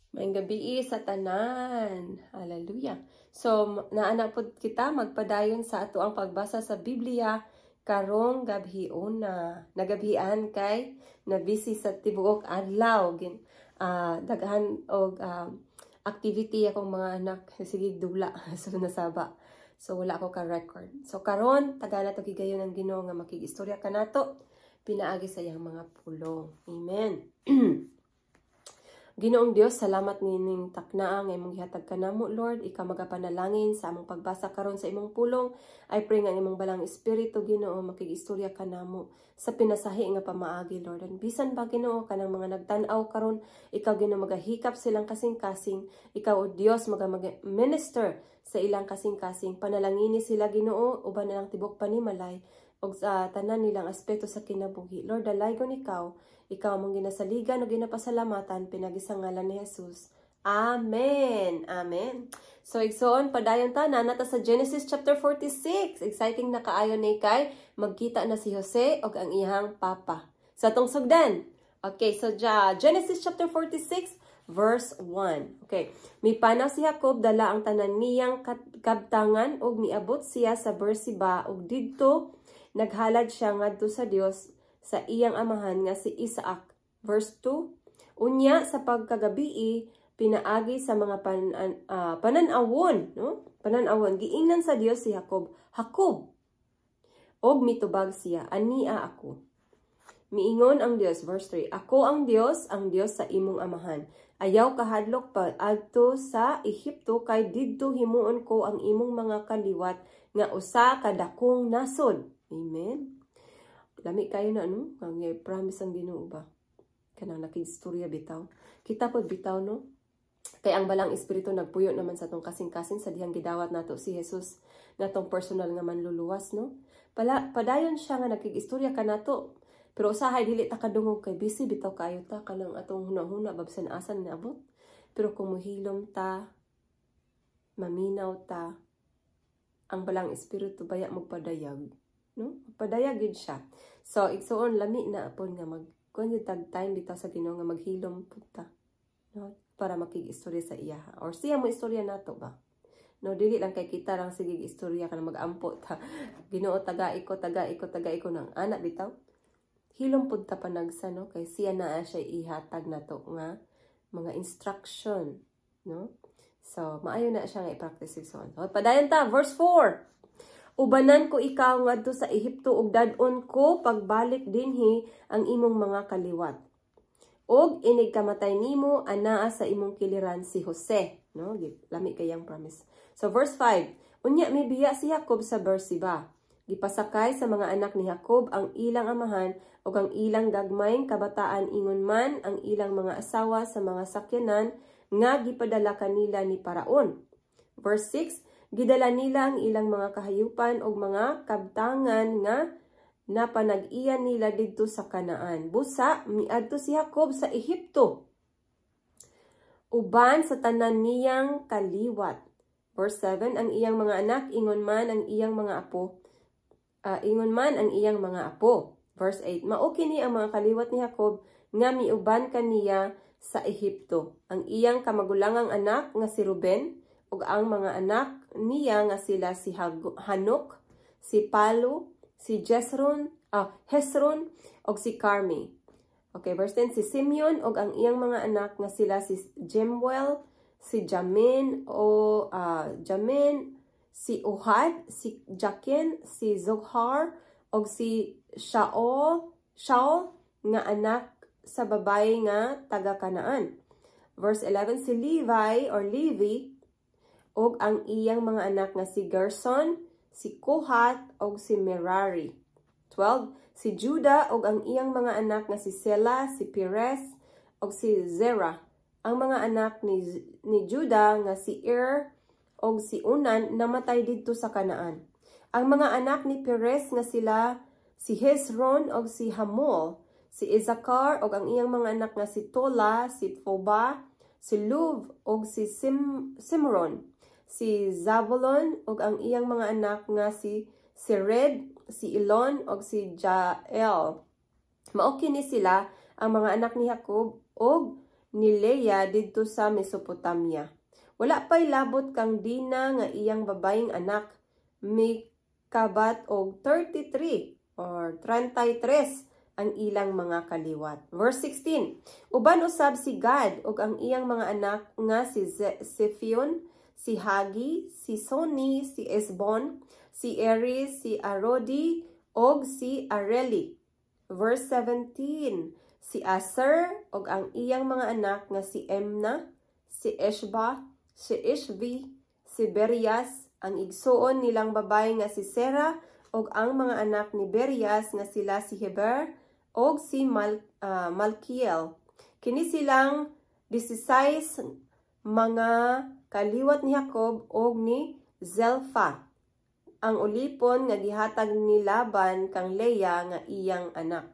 Maayong gabii sa tanan. Hallelujah. So, naa na pod kita magpadayon sa atoang pagbasa sa Biblia karong gabhiona. Nagabhian kay na busy sa tibuok adlaw. Daghan og activity akong mga anak, sige dula, so nasaba. So wala ko ka record. So karon tagaan nato higayon ang Ginoo nga makig-istorya kanato pinaagi sa iyang mga pulong. Amen. Ginoong Dios, salamat nining taknaa nga imong gihatag kanamo, Lord. Ikaw magapanalangin sa among pagbasa karon sa imong pulong. I pray nga ang imong Balaang Espiritu, Ginoo, makig-istorya kanamo sa pinasahi nga pamaagi, Lord. And bisan ba, Ginoo, kanang mga nagtan-aw karon, ikaw, Ginoo, magahikap silang kasing-kasing. Ikaw, O Dios, maga minister sa ilang kasing-kasing. Panalangini sila, Ginoo, uban nilang tibok panimalay og sa tanan nilang aspeto sa kinabuhi. Lord, dalaygon ikaw. Ikaw among ginasaligan o ginapasalamatan pinaagi sa ngalan ni Jesus. Amen. Amen. So igsoon, padayon ta na ta sa Genesis chapter 46. Exciting na kaayo ni kay magkita na si Jose og ang iyang papa. Sa atong sugdan. Okay, so Genesis chapter 46 verse 1. Okay. Mipanaw si Jacob dala ang tanan niyang kabtangan ug miabot siya sa Beersheba ug didto naghalad siya ngadto sa Dios sa iyang amahan nga si Isaac. Verse 2, unya sa pagkagabii, pinaagi sa mga pananawon, no? Pananawon, giingnan sa Dios si Jacob, "Jacob." Og mitubag siya, "Ania ako." Miingon ang Dios, verse 3, "Ako ang Dios sa imong amahan. Ayaw kahadlok pa adto sa Ehipto kay didto himuon ko ang imong mga kaliwat nga usa ka dakong nasod." Amen. Lami kayo na, no? Ang promise ang Ginoo ba? Kanang nakigstorya bitaw. Kita pod bitaw, no? Kay ang Balaang Espiritu nagpuyo naman sa atong kasing-kasing sa dihang gidawat nato si Jesus nga atong personal nga manluluwas, no? Pala, padayon siya nga nagkig-istorya kanato. Pero usahay dili ta kadungog kay busy bitaw kayo ta, kanang atong hunahuna babsan asa na naabot. Pero kung muhilom ta, maminaw ta, ang Balaang Espiritu baya magpadayag, no? Magpadayag gyud siya. So igsuon, lami na apon nga mag kuan tag time bitaw sa Ginoo nga maghilom pud ta, no? Para makig-istorya sa iya or siya mo istorya nato ba? No, dili lang kay kita lang sige istorya kana magampo ta. "Ginoo, tagai ko, tagai ko, tagai ko" nang ana bitaw. Hilom pud ta panagsa, no, kay siya naa siya ihatag nato nga mga instruction, no? So maayo na siya nga i-practice, igsoon. So padayon ta, verse 4. "Ubanan ko ikaw ngadto sa Ehipto ug dad-on ko pagbalik dinhi ang imong mga kaliwat. Og inig kamatay nimo, anaa sa imong kiliran si Jose." No, lami kayang promise. So verse 5, unya mibiya si Jacob sa Beersheba. Gipasakay sa mga anak ni Jacob ang ilang amahan ug ang ilang gagmayng kabataan ingon man ang ilang mga asawa sa mga sakyanan nga gipadala kanila ni Paraon. Verse 6, gidala nila ang ilang mga kahayupan ug mga kabtangan nga napanag-iyan nila didto sa Kanaan. Busa miadto si Jacob sa Ehipto uban sa tanan niyang kaliwat. Verse 7, ang iyang mga anak ingon man ang iyang mga apo. Ingon man ang iyang mga apo. Verse 8, mao kini ang mga kaliwat ni Jacob nga miuban kaniya sa Ehipto. Ang iyang kamagulangang anak nga si Ruben ug ang mga anak niya nga sila si Hanok, si Palu, si Hezron ug si Carmi. Okay, verse 10, si Simeon ug ang iyang mga anak nga sila si Jemuel, si Jamin o Jamin, si Ohad, si Jakin, si Zohar ug si Shaul nga anak sa babae nga taga Kanaan. Verse 11, si Levi or Levi ug ang iyang mga anak nga si Gerson, si Kohat ug si Merari. 12, si Judah ug ang iyang mga anak nga si Sela, si Perez ug si Zerah. Ang mga anak ni Judah nga si Er ug si Onan namatay didto sa Kanaan. Ang mga anak ni Perez nga sila si Hezron ug si Hamul, si Isakar ug ang iyang mga anak nga si Tola, si Foba, si Luv ug si Simron, si Zabulon ug ang iyang mga anak nga si Sered, si Elon ug si Jael. Mao kini sila ang mga anak ni Jacob ug ni Lea didto sa Mesopotamia. Wala pay labot kang Dina nga iyang babayeng anak. Mikabat og 33 or 33 ang ilang mga kaliwat. Verse 16. Uban usab si Gad ug ang iyang mga anak nga si Zephion, si Hagi, si Soni, si Esbon, si Eri, si Arodi, og si Areli. Verse 17. Si Aser og ang iyang mga anak nga si Emna, si Eshba, si Ishvi, si Berias, ang igsuon nilang babay nga si Sera, og ang mga anak ni Berias nga sila si Heber og si Malkiel. Kini silang 16 mga kaliwat ni Jacob og ni Zelpha, ang ulipon nga gihatag ni Laban kang Lea nga iyang anak.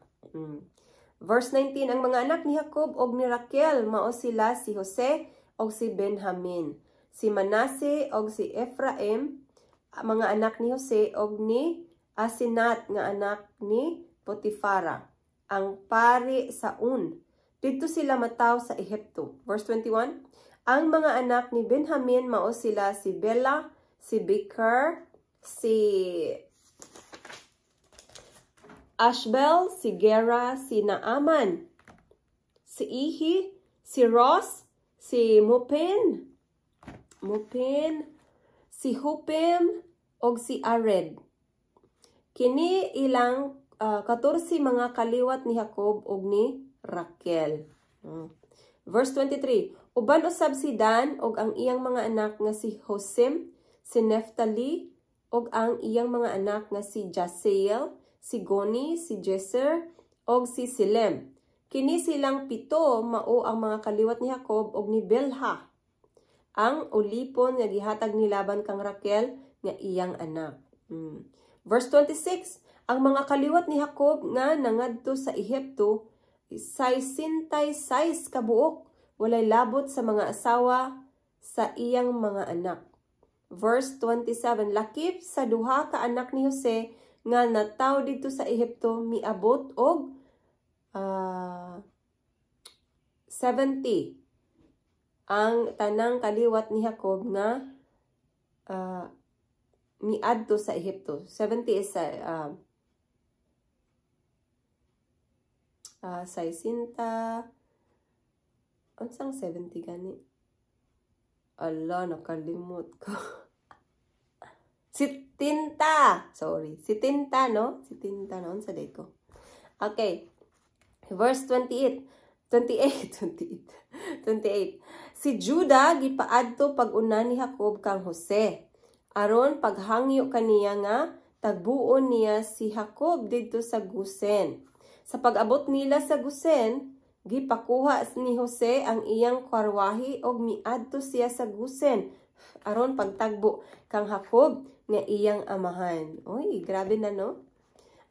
Verse 19, ang mga anak ni Jacob og ni Raquel mao sila si Jose og si Benjamin, si Manase og si Ephraim, mga anak ni Jose og ni Asenat nga anak ni Potifara, ang pari sa Un. Didto sila mataw sa Ehipto. Verse 21, ang mga anak ni Benjamin mao sila si Bela, si Beker, si Ashbel, si Gera, si Naaman, si Ihi, si Ross, si Mupin, si Hupim, og si Ared. Kini ilang 14 mga kaliwat ni Jacob og ni Raquel. Verse 23, uban usab si Dan og ang iyang mga anak nga si Hosim, si Neftali, og ang iyang mga anak nga si Jaseel, si Goni, si Jeser, og si Silem. Kini silang 7 mao ang mga kaliwat ni Jacob og ni Bilha, ang ulipon nga gihatag ni Laban kang Raquel nga iyang anak. Verse 26, ang mga kaliwat ni Jacob nga nangadto sa Ehipto, 66 kabuok, walay labot sa mga asawa sa iyang mga anak. Verse 27, lakip sa duha ka anak ni Jose nga nataw didto sa Ehipto, miabot og 70 ang tanang kaliwat ni Jacob nga miadto sa Ehipto. 70 is 60. Unsang 70 gani? Ala, nakalimot ko. Sitinta! Sorry. Sitinta, no? Sitinta, no? Unsa day ko? Okay. Verse 28. 28. 28. 28. Si Judah gipaadto pag-una ni Jacob kang Jose, aron paghangyo kaniya nga tagbuon niya si Jacob didto sa Gusen. Sa pag-abot nila sa Gusen, gipakuha ni Jose ang iyang karwahe og miadto siya sa Gusen aron pagtagbo kang Jacob nga iyang amahan. Uy, grabe na, no?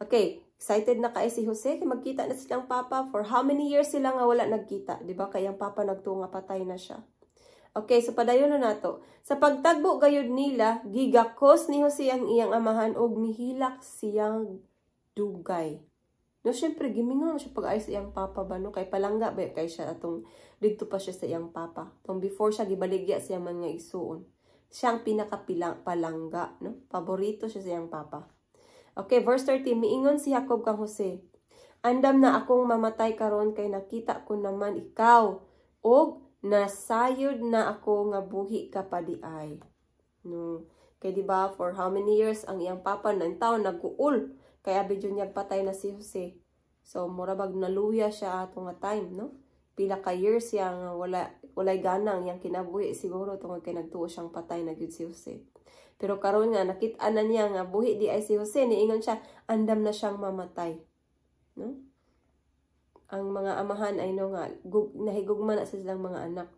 Okay, excited na kay si Jose kay magkita na silang papa. For how many years sila nga wala nagkita, di ba? Kay ang papa nagtuo nga patay na siya. Okay, so padayon na nato. Sa pagtagbo gayud nila, gigakos ni Jose ang iyang amahan og mihilak siyang dugay. No, syempre gimingaw siya pag-ay sa iyang papa ba, no? Kay palangga ba kay siya atong didto pa siya sa iyang papa. Tong before siya gibaligya sa iyang mga igsuon. Siya ang pinakapilang palangga, no? Paborito siya sa iyang papa. Okay, verse 30, miingon si Jacob kang Jose, "Andam na akong mamatay karon kay nakita ko naman ikaw og nasayod na ako nga buhi ka pa di ay." No. Kay di ba for how many years ang iyang papa nang taon nag-uul kaya bidyo niya patay na si Jose. So mura bag naluya siya ato nga time, no? Pila ka years siya nga walay gana ang iyang kinabuhi siguro tungod kay nagtuo siyang patay na gyud si Jose. Pero karon nga nakit-an na niya nga buhi di ay si Jose, niingon siya andam na siyang mamatay. No? Ang mga amahan ay no nga nahigugma na sa silang mga anak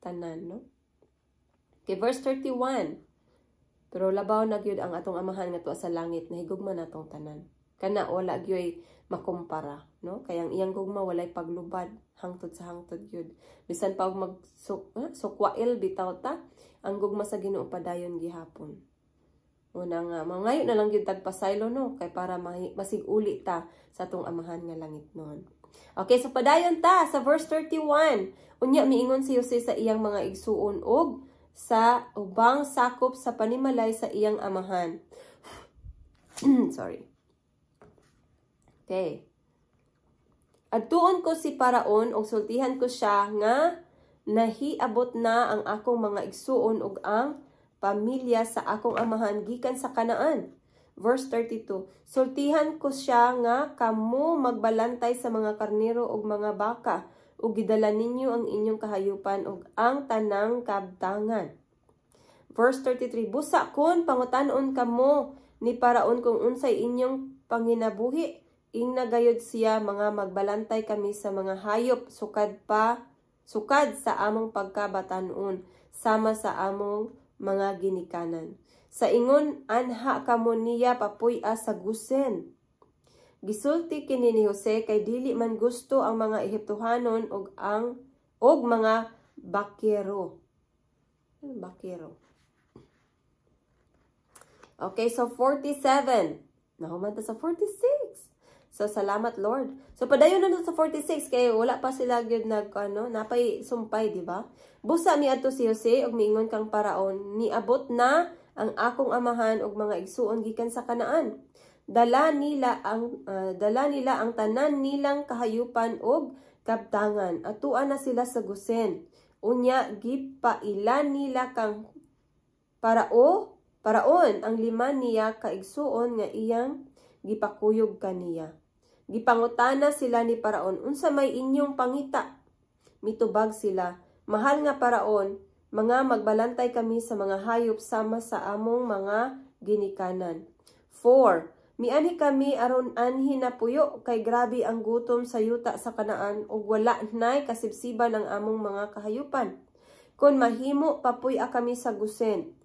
tanan, no? Okay, verse 31. Pero labaw na gyud ang atong amahan nga tuwa sa langit, nahigugma natong tanan. Kana wala gyud makumpara, no? Kay ang iyang gugma walay paglubad, hangtod sa hangtod gyud. Bisan pa og mag sukwail bitaw ta, ang gugma sa Ginoo padayon gihapon. Una nga, mangayo na lang gyud tagpasaylo, no, kay para masig-uli ta sa atong amahan nga langit noon. Okay, so padayon ta sa verse 31. Unya miingon si Jose sa iyang mga igsuon og sa ubang sakop sa panimalay sa iyang amahan. Sorry. Okay. Adtuon ko si Paraon og sultihan ko siya nga nahiabot na ang akong mga igsuon ug ang pamilya sa akong amahan gikan sa Kanaan. Verse 32. Sultihan ko siya nga kamo magbalantay sa mga karnero ug mga baka ug gidala ninyo ang inyong kahayupan ug ang tanang kabtangan. Verse 33. Busa kon pangutanon kamo ni Paraon kung unsay inyong panginabuhi, ingna gayud siya mga magbalantay kami sa mga hayop sukad sa among pagkabatanon sama sa among mga ginikanan. Sa ingon anha kamo niya papuy-a sa Gosen. Gisulti kini ni Jose kay dili man gusto ang mga Ehiptohanon og mga bakero. Bakero. Okay, so 47. Nahuman ta sa 46. So salamat, Lord. So padayon na sa 46 kay wala pa sila gyud nag ano, napay sumpay, di ba? Busa miadto si Jose og miingon kang Paraon, niabot na ang akong amahan og mga igsuon gikan sa Kanaan. Dala nila ang tanan nilang kahayupan og kabtangan. Atua na sila sa Gosen. Unya gipailan nila kang Paraon ang lima niya ka igsuon nga iyang gipakuyog kaniya. Gipangutana sila ni Paraon, "Unsa may inyong pangita?" Mitubag sila, "Mahal nga Paraon, mga magbalantay kami sa mga hayop sama sa among mga ginikanan. 4. Mianhi kami aron anhi na puyo kay grabe ang gutom sa yuta sa Kanaan ug wala nay kasibsiban ang among mga kahayupan. Kon mahimo, papuy-a kami sa Gosen."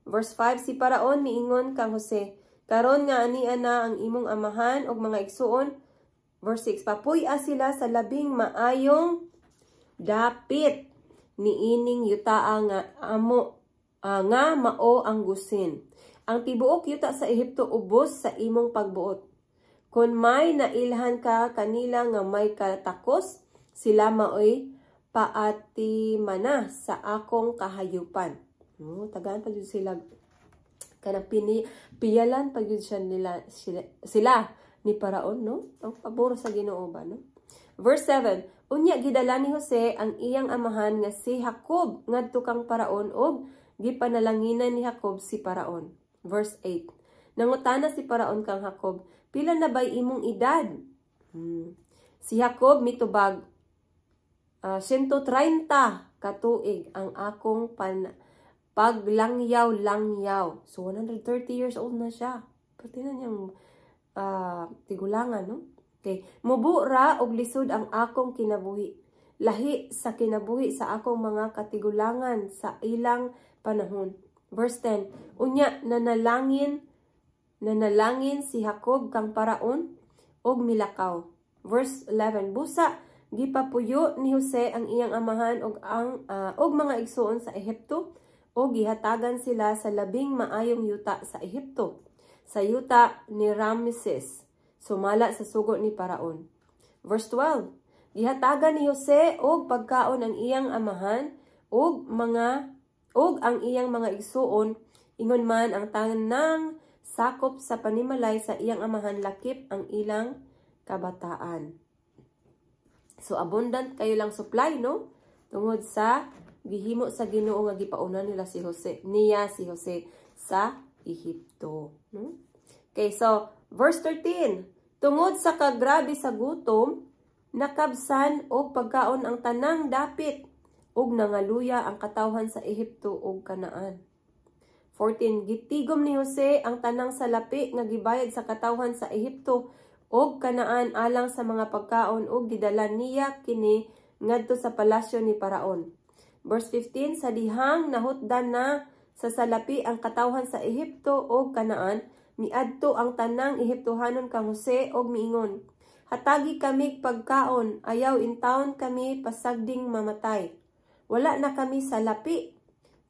Verse 5, si Paraon miingon kang Jose, "Karon nga ania na ang imong amahan ug mga igsuon." Verse 6, papuy-a sila sa labing maayong dapit niining yutaa nga amo nga mao ang Gosen. Ang tibuok yuta sa Ehipto ubos sa imong pagbuot. Kung may nailhan ka kanila nga may katakos, sila maoy paatimana sa akong kahayupan. Oh, tagaan pa jud sila kanang piyalan pa jud siya nila sila ni Paraon, no? Ang pabor sa Ginoo ba, no? Verse 7, unya gidala ni Jose ang iyang amahan nga si Jacob ngadto kang Paraon ug gipanalanginan ni Jacob si Paraon. Verse 8. Nangutana si Paraon kang Jacob, "Pila na bay imong edad?" Si Jacob mitubag, "130 katuig ang akong paglangyaw-langyaw." So 130 years old na siya. Pati na niyang tigulangan, no? Okay. "Mubo ra og lisod ang akong kinabuhi. Lahi sa kinabuhi sa akong mga katigulangan sa ilang panahon." Verse 10. Unya nanalangin si Jacob kang Paraon og milakaw. Verse 11. Busa gipapuyo ni Jose ang iyang amahan og mga igsuon sa Ehipto ug gihatagan sila sa labing maayong yuta sa Ehipto, sa yuta ni Ramses, sumala sa sugo ni Paraon. Verse 12. Gihatagan ni Jose og pagkaon ang iyang amahan ug ang iyang mga igsuon, ingon man ang tanang sakop sa panimalay sa iyang amahan lakip ang ilang kabataan. So abundant kayo lang supply, no? Tungod sa gihimo sa Ginoo nga gipauna nila si Jose, niya si Jose sa Ehipto, no? Okay, so verse 13. Tungod sa kagrabe sa gutom, nakabsan og pagkaon ang tanang dapit ug nangaluya ang katawhan sa Ehipto ug Kanaan. 14. Gitigom ni Jose ang tanang salapi nga gibayad sa katawhan sa Ehipto ug Kanaan alang sa mga pagkaon ug gidala niya kini ngadto sa palasyo ni Paraon. Verse 15, sa dihang nahutdan na sa salapi ang katawhan sa Ehipto ug Kanaan, miadto ang tanang Ehiptohanon kang Jose og miingon, "Hatagi kami pagkaon, ayaw intawon kami pasagding mamatay. Wala na kami salapi."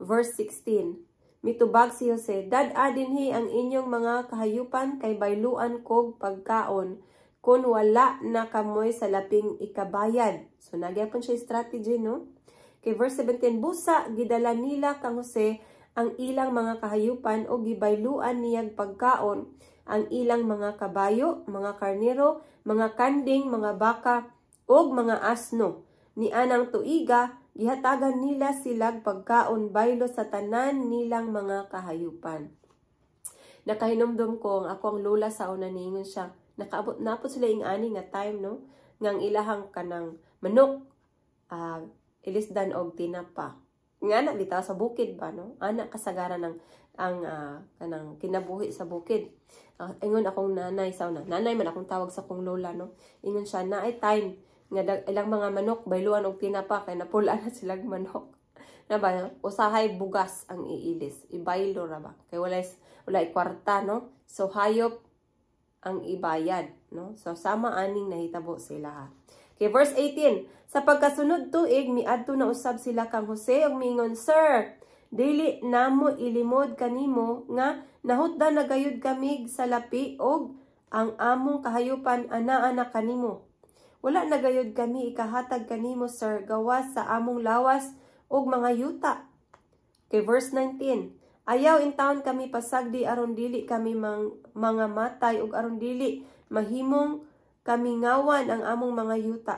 Verse 16. Mitubag si Jose, "Dad-a dinhi ang inyong mga kahayupan kay bayluan kog pagkaon." Kung wala na kamoy salaping ikabayad. So nagyapon siya strategy, no? Kay verse 17, busa gidala nila kang Jose ang ilang mga kahayupan o gibayluan niyag pagkaon ang ilang mga kabayo, mga karnero, mga kanding, mga baka, ug mga asno. Ni anang tuiga, gihatagan nila silag pagkaon baylo sa tanan nilang mga kahayupan. Nakahinumdum ko ang ako ang lola sa una, niingon siya, nakaabot na po sila ing ani nga time, no, ngang ilahang kanang manok ilisdan og tinapa nga na bitaw sa bukid ba, no? Ana kasagaran ng ang kanang kinabuhi sa bukid. Ingon akong nanay sa una, nanay man akong tawag sa akong lola, no, ingon siya naay time nga ilang mga manok bayluan og tinapa kay napula na silang manok na ba. Usahay bugas ang iilis, ibaylo ra ba, kay walay kwarta, no? So hayop ang ibayad, no? So sama aning nahitabo sila. Okay, verse 18. Sa pagkasunod tuig, miadto na usab sila kang Jose ug miingon, "Sir, dili namo ilimod kanimo nga nahutda na gayud kamig salapi og ang among kahayupan anaa na kanimo. Wala na gayud kami ikahatag kanimo, sir, gawas sa among lawas ug mga yuta." Okay, verse 19. "Ayaw intawon kami pasagdi aron dili kami mga matay ug aron dili mahimong kamingawan ang among mga yuta.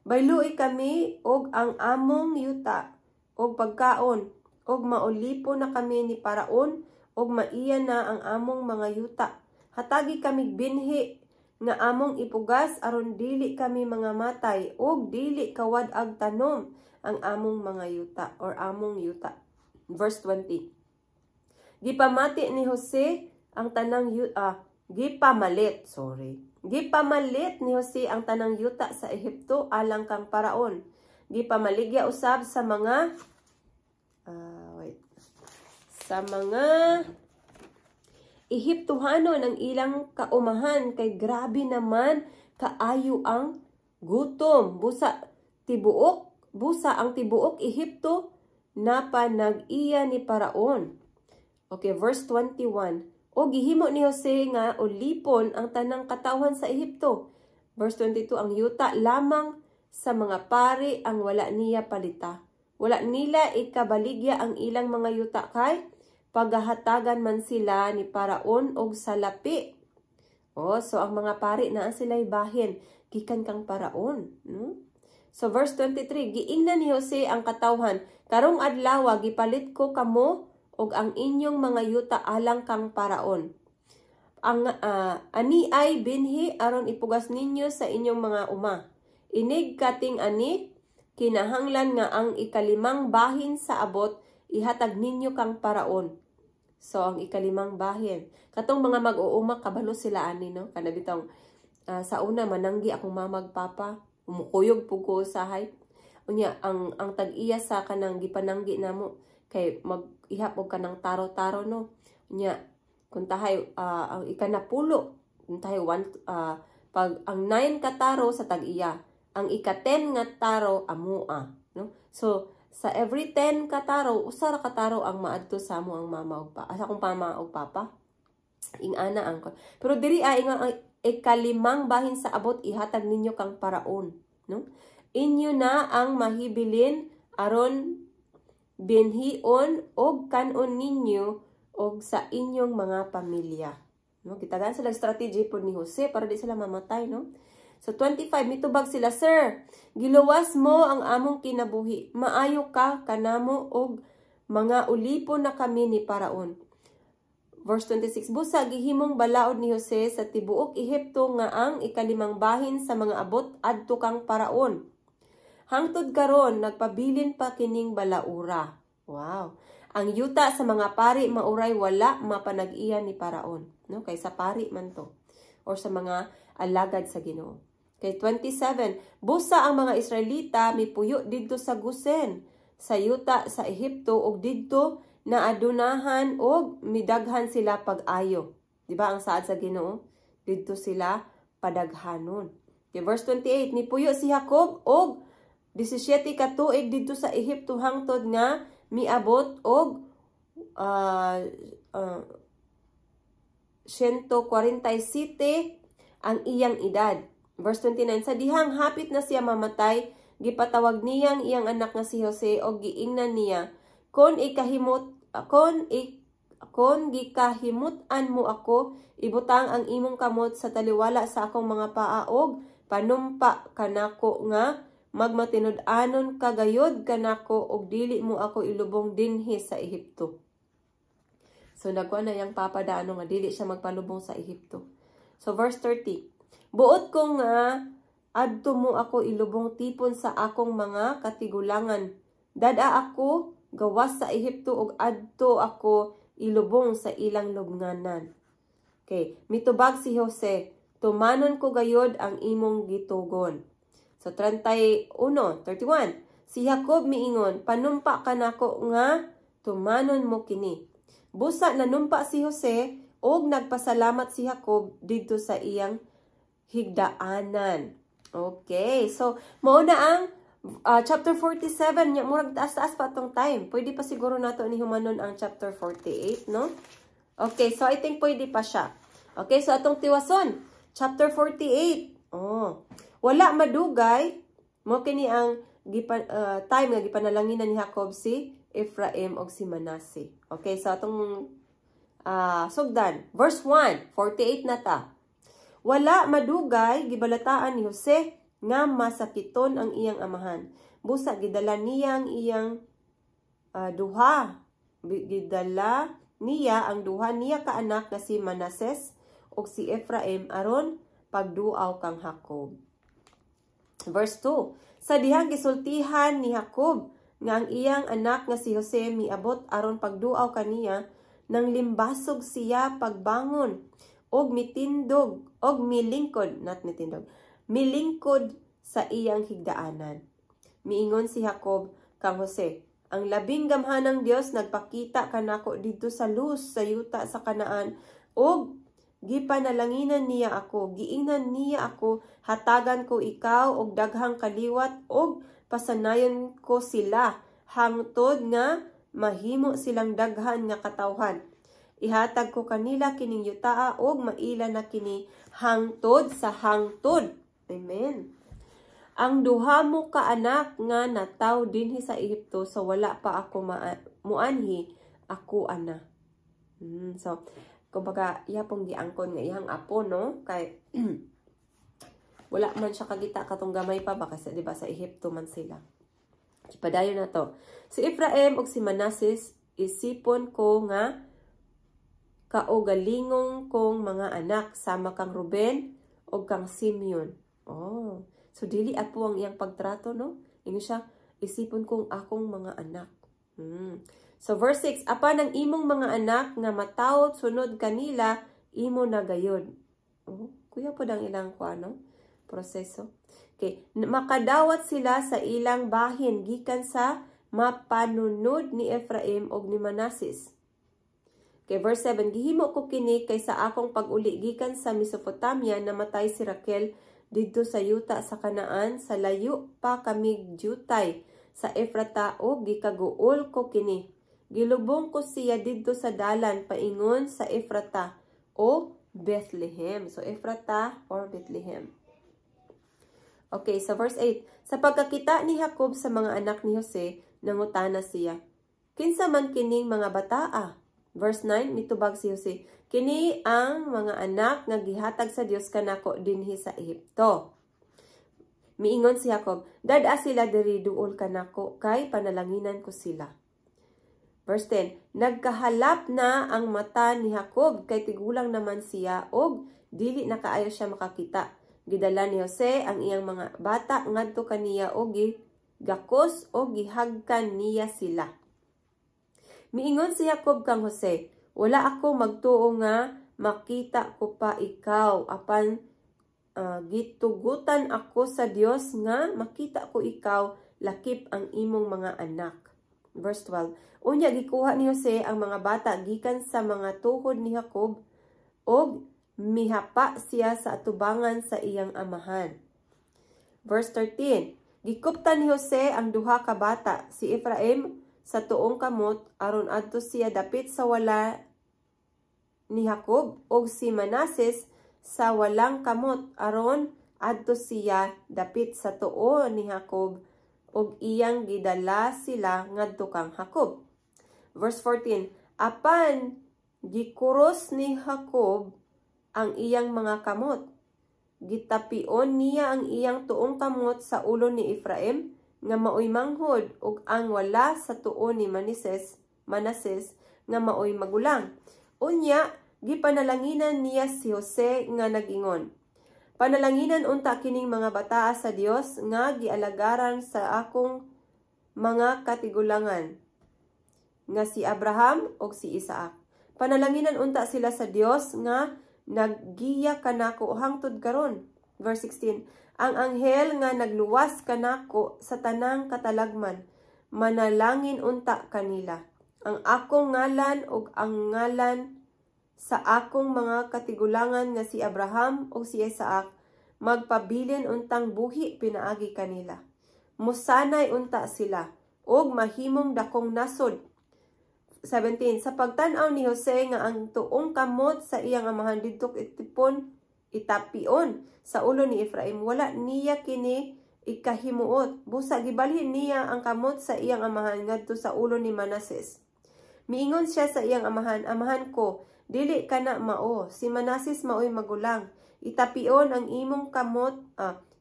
Baylui kami og ang among yuta og pagkaon og maulipon na kami ni Paraon og maiya na ang among mga yuta. Hatagi kami binhi nga among ipugas aron dili kami mga matay og dili kawad-ag tanom ang among mga yuta or among yuta." Verse 20. Gipamati ni Jose ang tanang gipamalit, sorry. Gipamalit ni Jose ang tanang yuta sa Ehipto alang kang Paraon. Gipamaligya usab sa mga wait. Sa mga Ehiptohanon ang ilang kaumahan kay grabe naman kaayo ang gutom. Busa ang tibuok Ehipto napanag-iya ni Paraon. Okay, verse 21. O gihimo ni Jose nga ulipon ang tanang katawhan sa Ehipto. Verse 22, ang yuta lamang sa mga pari ang wala niya palita. Wala nila ikabaligya ang ilang mga yuta kay pagahatagan man sila ni Paraon og salapi. Oh, so ang mga pari naa sila bahin gikan kang Paraon, no? So verse 23, giingnan ni Jose ang katawhan, "Karong adlaw gipalit ko kamo og ang inyong mga yuta alang kang Paraon. Ang ani ay binhi aron ipugas ninyo sa inyong mga uma. Inig kating ani, kinahanglan nga ang ikalimang bahin sa abot ihatag ninyo kang Paraon." So ang ikalimang bahin. Katong mga mag-uuma, kabalo sila ani, no? Kana bitong sa una mananggi akong mama ug papa, umukuyog pug ko usahay. Unya ang tag-iya sa kanang gipananggi namo kay mag-ihap og kanang taro-taro, no? Nya kung tahay ang ikanapulo, kung tahay one, pag ang 9 ka taro sa tag-iya, ang ika-10 nga taro amua, no? So sa every 10 ka taro, usa ra ka taro ang maadto sa amo ang mama ug pa, sa akong mama ug papa. Ingana ang pero diri ay ingon ang ikalimang bahin sa abot ihatag ninyo kang Paraon, no? Inyo na ang mahibilin aron binhion og kanon ninyo og sa inyong mga pamilya. No, gitagaan sila strategy po ni Jose para di sila mamatay, no? So 25, mitubag sila, "Sir, giluwas mo ang among kinabuhi. Maayo ka kanamo og mga ulipon na kami ni Paraon." Verse 26, busa gihimong balaod ni Jose sa tibuok Ehipto nga ang ikalimang bahin sa mga abot adto kang Paraon. Hangtod karon nagpabilin pa kining balaura. Wow. Ang yuta sa mga pari mauray wala mapanag-iya ni Paraon, no? Kay sa pari man to or sa mga alagad sa Ginoo. Kay 27, busa ang mga Israelita mipuyo didto sa Gosen, sa yuta sa Ehipto, ug didto na adunahan og midaghan sila pag-ayo. Di ba ang saad sa Ginoo? Didto sila padaghanon. Okay, verse 28, nipuyo si Jacob og 17 ka tuig didto sa Ehipto hangtod nga miabot og 147 ang iyang edad. Verse 29, sa dihang hapit na siya mamatay, gipatawag niya ang iyang anak nga si Jose og giingnan niya, Kon gikahimut-an mo ako, ibutang ang imong kamot sa taliwala sa akong mga paa og panumpa kanako nga magmatinud-anon ka gayod kanako og dili mo ako ilubong dinhi sa Ehipto." So nagkuha na iyang papa daano nga dili siya magpalubong sa Ehipto. So verse 30. "Buot ko nga adto mo ako ilubong tipon sa akong mga katigulangan. Dad-a ako gawas sa Ehipto ug adto ako ilubong sa ilang lubnganan." Okay, mitubag si Jose, "Tumanon ko gayod ang imong gitugon." So 31, 31. Si Jacob miingon, "Panumpa kanako nga tumanon mo kini." Busa nanumpa si Jose og nagpasalamat si Jacob didto sa iyang higdaanan. Okay, so mao na ang chapter 47 nya. Murag taas-taas pa atong time. Pwede pa siguro nato ni humanon ang chapter 48, no? Okay, so I think pwede pa siya. Okay, so atong tiwason, chapter 48. Oh. Wala madugay, mo kini ang time nga gipanalanginan ni Jacob si Ephraim og si Manasseh. Okay, so atong sugdan. Verse 1, 48 na ta. Wala madugay, gibalataan ni Jose nga masakiton ang iyang amahan. Busa gidala niya ang iyang duha. Gidala niya ang duha niya ka anak nga si Manases ug si Ephraim aron pagduaw kang Jacob. Verse 2. Sa dihang gisultihan ni Jacob nga ang iyang anak nga si Jose miabot aron pagduaw kaniya, nang limbasog siya pagbangon og mitindog og milingkod, not mitindog, milingkod sa iyang higdaanan. Miingon si Jacob kang Jose, "Ang Labing Gamhanang Dios nagpakita kanako didto sa Luz sa yuta sa Kanaan ug gipanalanginan niya ako. Giingnan niya ako, 'Hatagan ko ikaw og daghang kaliwat ug pasanayon ko sila hangtod nga mahimo silang daghan nga katawhan. Ihatag ko kanila kining yutaa ug maila na kini hangtod sa hangtod.'" Amen. "Ang duha mo ka anak nga nataw dinhi sa Ehipto sa wala pa ako muanhi, ako ana." So, kumbaga, iya pong giangkon nga iyang apo, no? Kay, wala man siya kakita katong gamay pa ba kasi, di ba, sa Ehipto man sila. Padayon na to. "Si Ephraim ug si Manases isipon ko nga kaugalingong kong mga anak sama kang Ruben ug kang Simeon." Oh. So dili apo ang iyang pagtrato, no? Ingon siya, "Isipon kong akong mga anak." So verse 6, "Apan ang imong mga anak nga mataw sunod kanila, imo na gayod." Oh, kuya po ang ilang kuano proseso. Okay, makadawat sila sa ilang bahin gikan sa mapanunod ni Ephraim og ni Manases. Okay, verse 7, "Gihimo ko kini kay sa akong pag-uli gikan sa Mesopotamia, namatay si Raquel didto sa yuta sa Kanaan sa layo pa kami jutay sa Efrata og gikaguol ko kini. Gilubong ko siya didto sa dalan paingon sa Efrata o Bethlehem." So Efrata or Bethlehem. Okay, sa verse 8. Sa pagkakita ni Jacob sa mga anak ni Jose, nangutana siya, "Kinsa man kining mga bataa?" Verse 9, mitubag si Jose, "Kini ang mga anak nga gihatag sa Dios kanako dinhi sa Ehipto." Miingon si Jacob, "Dad-a sila diri duol kanako kay panalanginan ko sila." Verse 10, nagkahalap na ang mata ni Jacob kay tigulang naman siya og dili na kaayo siya makakita. Gidala ni Jose ang iyang mga bata ngadto kaniya og gakos og gihagkan niya sila. Miingon si Jacob kang Jose, "Wala ako magtuo nga makita ko pa ikaw apan gitugutan ako sa Dios nga makita ko ikaw lakip ang imong mga anak." Verse 12. Unya gikuha ni Jose ang mga bata gikan sa mga tuhod ni Jacob og mihapa siya sa atubangan sa iyang amahan. Verse 13. Gikuptan ni Jose ang duha ka bata, si Ephraim sa tuong kamot aron adto siya dapit sa wala ni Jacob ug si Manases sa walang kamot aron adto siya dapit sa tuo ni Jacob ug iyang gidala sila ngadto kang Jacob. Verse 14, apan gikuros ni Jacob ang iyang mga kamot. Gitapion niya ang iyang tuong kamot sa ulo ni Ephraim nga maoy manghod ug ang wala sa tuo ni Manases nga maoy magulang. Unya gipanalanginan niya si Jose nga nagingon, "Panalanginan unta kining mga bataa sa Dios nga gialagaran sa akong mga katigulangan nga si Abraham ug si Isaac. Panalanginan unta sila sa Dios nga naggiya kanako hangtod karon." Verse 16, ang anghel nga nagluwas kanako sa tanang katalagman, manalangin unta kanila. Ang akong ngalan ug ang ngalan sa akong mga katigulangan nga si Abraham ug si Isaac magpabilin untang buhi pinaagi kanila. Musanay unta sila ug mahimong dakong nasod. 17. Sa pagtan-aw ni Jose nga ang tuong kamot sa iyang amahan didto itipon itapion sa ulo ni Ephraim, wala niya kini ikahimuot. Busa gibalhin niya ang kamot sa iyang amahan ngadto sa ulo ni Manases. Miingon siya sa iyang amahan, "Amahan ko, dili kana mao. Si Manases maoy magulang. Itapion ang imong kamot,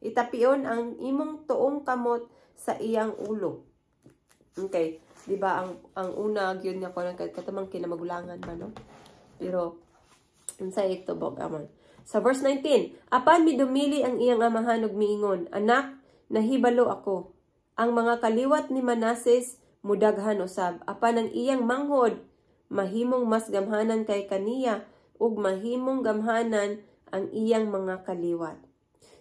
itapion ang imong tuong kamot sa iyang ulo." Okay, di ba ang una gyud nga kuan kay katamang kinamagulangan ba, no? Pero unsa ito bog aman? Sa verse 19, apan midumili ang iyang amahan ug miingon, "Anak, nahibalo ako. Ang mga kaliwat ni Manases mudaghan usab, apan ang iyang manghod mahimong mas gamhanan kay kaniya ug mahimong gamhanan ang iyang mga kaliwat."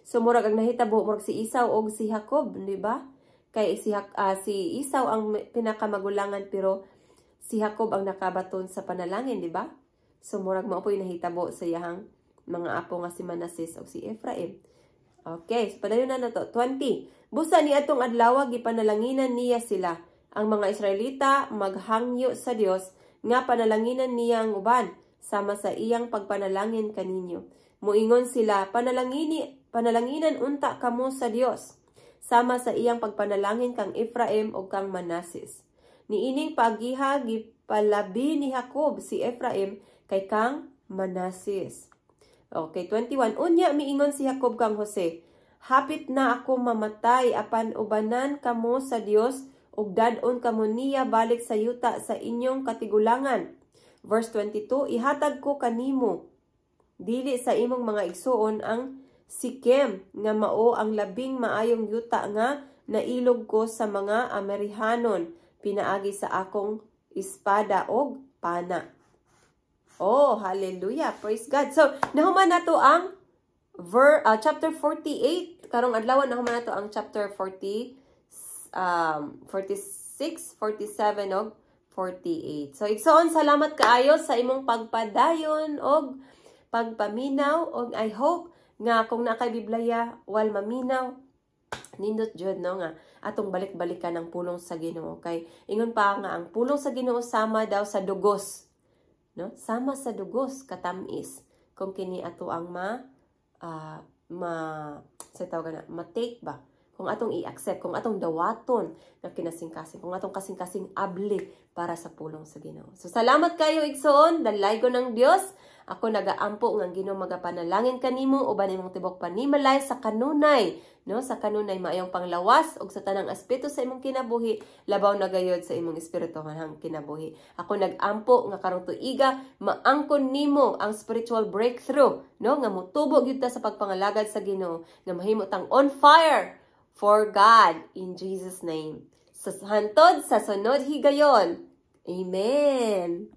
So murag ang nahitabo, murag si Esau og si Jacob, di ba? Kay si Esau ang pinakamagulangan pero si Jacob ang nakabaton sa panalangin, di ba? So murag mao po'y nahitabo sa iyahang mga apo nga si Manases o si Ephraim. Okay, so padayon na nato. 20. Busa ni atong adlaw gipanalanginan niya sila. Ang mga Israelita maghangyo sa Dios nga panalanginan niya ang uban sama sa iyang pagpanalangin kaninyo. Muingon sila, "Panalanginan unta kamo sa Dios sama sa iyang pagpanalangin kang Ephraim ug kang Manases." Niining pagiha gipalabi ni Jacob si Ephraim kay kang Manases. Okay, 21. Unya miingon si Jacob kang Jose, "Hapit na ako mamatay, apan ubanan kamo sa Dios ug dad-on kamo niya balik sa yuta sa inyong katigulangan." Verse 22, ihatag ko kanimo dili sa imong mga igsuon ang Sikem nga mao ang labing maayong yuta nga nailog ko sa mga Amerihanon pinaagi sa akong espada og pana. Oh, hallelujah. Praise God. So, nahuman nato ang chapter 48. Karong adlaw nahuman nato ang chapter 40 46, 47 og 48. So, igsoon, salamat kaayo sa imong pagpadayon og pagpaminaw og I hope nga kung naa kay Bibliya while maminaw, nindot jud, no, nga atong balik-balikan ang pulong sa Ginoo kay ingon pa nga ang pulong sa Ginoo sama daw sa dugos, no, sama sa dugos katamis kung kini ato ang ma sa tawag na ma-take ba, kung atong i-accept, kung atong dawaton nga kinasingkasing, kung atong kasing-kasing abli para sa pulong sa Ginoo. So salamat kayo, igsoon, dalaygon ng Dios. Ako nagaampo nga ang Ginoo magapanalangin kanimo uban imong tibok panimalay sa kanunay, no, sa kanunay maayong panglawas ug sa tanang aspeto sa imong kinabuhi, labaw na gayod sa imong espirituhanang kinabuhi. Ako nagampo nga karong tuiga maangkon nimo ang spiritual breakthrough, no, nga motubo gyud ta sa pagpangalagad sa Ginoo, nga mahimo tang on fire for God in Jesus' name. Sa hantod sa sunod higayon. Amen.